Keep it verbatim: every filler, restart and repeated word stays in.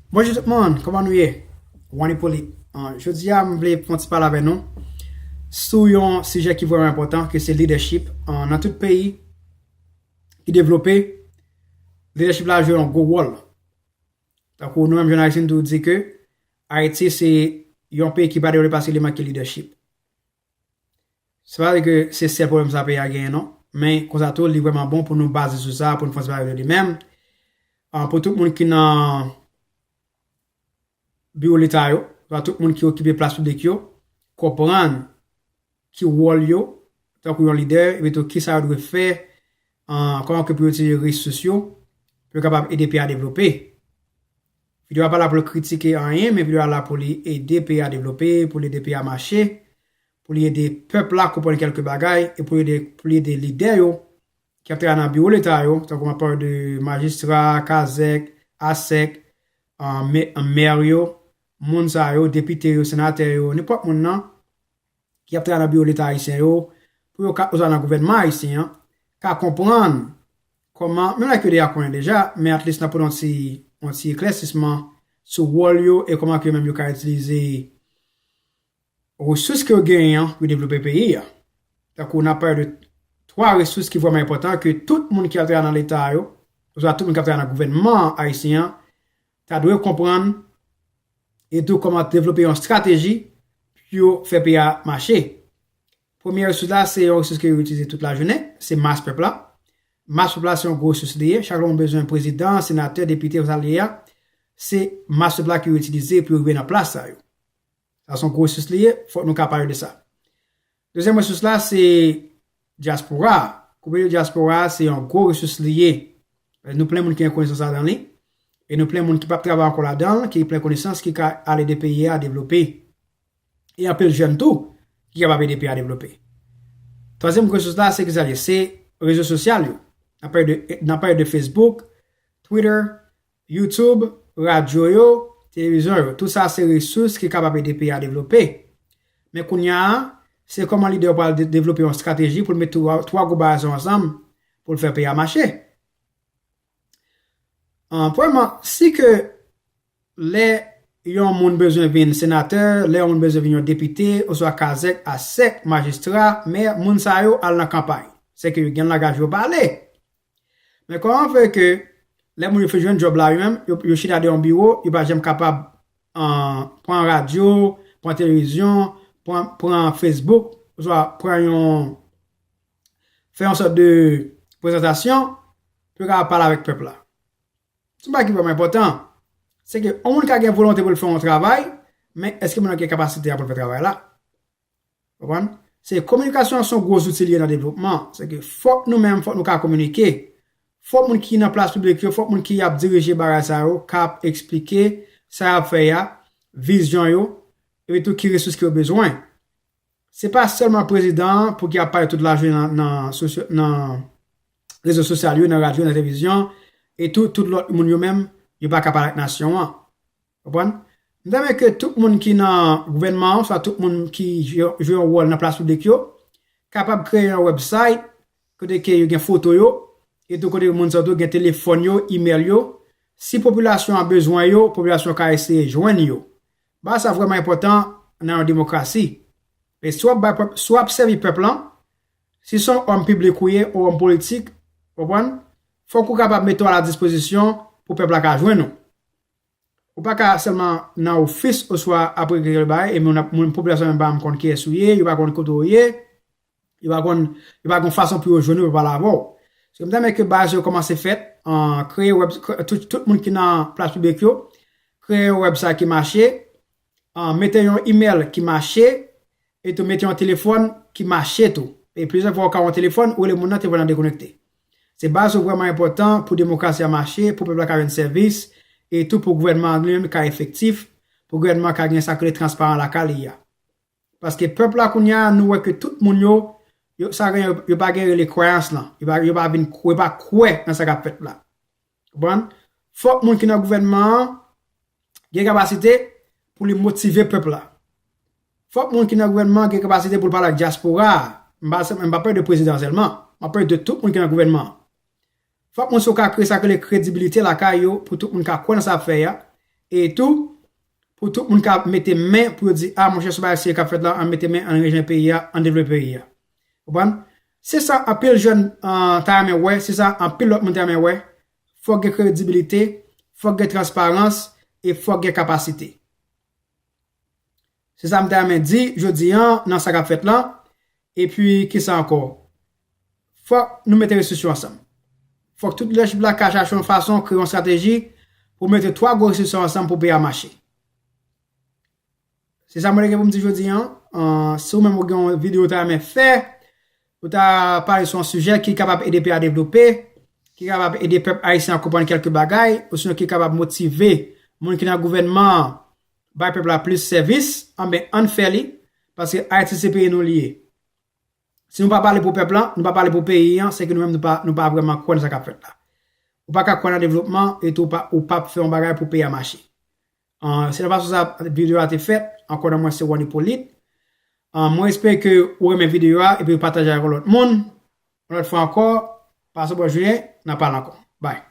Bonjou tout moun, kòman nou ye? One Hippolyte. Ah, jodi a, m vle fè yon ti pale avè nou sou yon sijè ki vrèman enpòtan, ke se leadership. Ah, nan tout peyi ki devlope, leadership la jwe yon gwo wòl. Tankou nou menm, jèn Ayisyen, nou toujou di ke Ayiti se yon peyi ki pa devlope paske li manke leadership. Se pa vre ke se sèl pwoblèm sa peyi a genyen, non. Men konsa tou, li vrèman bon pou nou baze sou sa, pou nou fè yon ti bagay de li menm. Ah, pou tout moun ki nan biwo leta yo, oswa tout moun ki okipe plas piblik yo, konprann ki wòl yo, tankou yon lidè, epi tou kisa yo dwe fè, ah, kòman ke pou yo itilize resous yo, pou yo kapab ede peyi a devlope. Videyo a pa la pou l kritike anyen, men videyo a la pou li ede peyi a devlope, pou li ede peyi a mache, pou li ede pèp la konprann kèlke bagay, e pou li ede, pou li ede lidè yo ki ap travay nan biwo leta yo, tankou m ap pale de majistra, kazèk, asèk, ah, mè, mè yo, moun sa yo, depite yo, senatè yo, nenpòt moun nan, ki ap travay nan biwo leta ayisyen yo, pou yo ka, oswa nan gouvènman ayisyen an, ka konprann kòman, menm lè ke yo deja konnen deja, men at least n ap pote yon ti, yon ti eklèsisman sou wòl yo e kòman ke yo menm yo ka itilize resous ke yo genyen an pou yo devlope peyi a. Tankou n ap pale de twa resous ki vrèman enpòtan ke tout moun ki ap travay nan leta yo, oswa tout moun ki ap travay nan gouvènman ayisyen an, ta dwe konprann e tou kòman devlope yon estrateji pou yo fè peyi a mache. Premye resous la, se yon resous ke yo itilize tout lajounen, se mas pèp la. Mas pèp la se yon gwo resous li ye. Chak lè moun bezwen prezidan, senatè, depite, sa li ye a, se mas pèp la ke yo itilize pou yo rive nan plas sa yo. Sa se yon gwo resous li ye, fòk nou ka pale de sa. Dezyèm resous la, se dyaspora. Kominote dyaspora, se yon gwo resous li ye. Nou plen moun ki gen konesans ladan li, e nou plen moun ki p ap travay ankò ladan l, ki plen konesans, ki ka al ede peyi a devlope. E anpil jèn tou, ki kapab ede peyi a devlope. Twazyèm resous la, se kisa li ye? Se rezo sosyal yo. N ap pale de, n ap pale de Facebook, Twitter, YouTube, radyo yo, televizyon yo. Tout sa se resous ki kapab ede peyi a devlope. Men kounye a, se kòman lidè yo pral de-, devlope yon estrateji pou l met twa, twa gwo bagay sa yo ansanm pou l fè peyi a mache. Ah, premyèman, si ke lè yon moun bezwen vin senatè, lè yon moun bezwen vin yon depite, oswa kazèk, asèk, majistra, mè, moun sa yo al nan kanpay. Se ke yo gen langaj yo pale. Men kòman fè ke lè moun yo fin jwenn djòb la, yo menm, yo, yo chita de yon biwo, yo pa janm kapab, ah, pran radyo, pran televizyon, pran, pran Facebook, oswa pran yon, fè yon sòt de prezantasyon pou yo kapab pale avèk pèp la. Se yon bagay ki vrèman enpòtan. Se ke yon moun ka gen volonte pou l fè yon travay, men èske moun nan gen kapasite a pou l fè travay la? Konprann? Se kominikasyon an se yon gwo zouti li ye nan devlopman. Se ke fòk nou menm, fòk nou ka kominike. Fòk moun ki nan plas piblik yo, fòk moun ki ap dirije bagay sa yo, ka ap eksplike sa y ap fè a, vizyon yo, epi tou ki resous ke yo bezwen. Se pa sèlman prezidan an pou ki ap pale tout lajounen nan, nan sosyo-, nan rezo sosyal yo, nan radyo, nan televizyon, e tou, tout lòt moun yo menm, yo pa ka pale ak nasyon an. Konprann? M ta renmen ke tout moun ki nan gouvènman an, oswa tout moun ki jwe, jwe yon wòl nan plas piblik yo, kapab kreye yon website kote ke yo gen foto yo, e tou kote moun sa yo tou gen telefòn yo, email yo. Si popilasyon an bezwen yo, popilasyon an ka eseye jwenn yo. Bagay sa vrèman enpòtan nan yon demokrasi. E si w ap bay pèp, si w ap sèvi pèp lan, si se yon òm piblik ou ye, yon òm politik, konprann? Fòk ou kapab mete w a la dispozisyon pou pèp la ka jwenn ou. Ou pa ka sèlman nan ofis oswa ap regle kèk bagay, e moun ap, moun popilasyon menm pa menm konn kiyès ou ye, yo pa konn kote w ye, yo pa konn, yo pa gen fason pou yo jwenn ou, pou yo pale avè w. Se m ta renmen ke bagay sa yo kòmanse fèt, an, kreye web, kre-, tout, tout moun ki nan plas piblik yo, kreye yon website ki mache, an, mete yon email ki mache, e tou mete yon telefòn ki mache tou. E plizyè fwa ou ka yon telefòn, ou rele moun nan, telefòn nan dekonekte. Se bagay sa yo vrèman enpòtan pou demokrasi a mache, pou pèp la ka jwenn sèvis, e tou pou gouvènman an li menm ka efektif, pou gouvènman ka gen sa k rele transparan lakay li a. Paske pèp la kounye a, nou wè ke tout moun yo, yo, sa gen, yo, yo pa gen rele kwayans lan. Yo pa, yo pa vin kwè, yo pa kwè nan sa k ap fèt la. Konprann? Fòk moun ki nan gouvènman an gen kapasite pou li motive pèp la. Fòk moun ki nan gouvènman an gen kapasite pou l pale ak dyaspora a. M pa, m pa pale de prezidan sèlman. M ap pale de tout moun ki nan gouvènman an. Fòk moun sa yo ka kreye sa k rele kredibilite lakay yo pou tout moun ka kwè nan sa y ap fè a, E tou, pou tout moun ka mete men pou yo di, a, monchè, se yon bagay serye k ap fèt la, ann mete men, ann rejwenn peyi a, ann devlope peyi a. Konprann? Se sa anpil jèn ta renmen wè, se sa anpil lòt moun ta renmen wè. Fòk gen kredibilite, fòk gen transparans, e fòk gen kapasite. Se sa m ta renmen di jodi a nan sa k ap fèt lan. Epi, kisa ankò? Fòk nou mete resous yo ansanm. Fòk tout lidèchip la ka chache yon fason, kreye yon estrateji pou mete twa gwo resous yo ansanm pou peyi a mache. Se sa mwen te gen pou m di jodi a. Si ou menm ou gen yon videyo ou ta renmen fè, ou ta pale sou yon sijè ki kapab ede peyi a devlope, ki kapab ede pèp ayisyen an konprann kèlke bagay, osinon ki kapab motive moun ki nan gouvènman an bay pèp la plis sèvis, anben, ann fè li, paske Ayiti se peyi nou li ye. Si nou pa pale pou pèp la, nou pa pale pou peyi an, se ke nou menm nou pa, nou pa vrèman kwè nan sa k ap fèt la. Ou pa ka kwè nan devlopman, e tou ou pa, ou p ap fè yon bagay pou peyi a mache. Se nan fason sa videyo a te fèt, ankò nan mwen se Juan Hyppolite. Mwen espere ke ou renmen videyo a, epi ou pataje avèk yon lòt moun. Yon lòt fwa ankò, pase bò jwenn, n a pale ankò. Bye.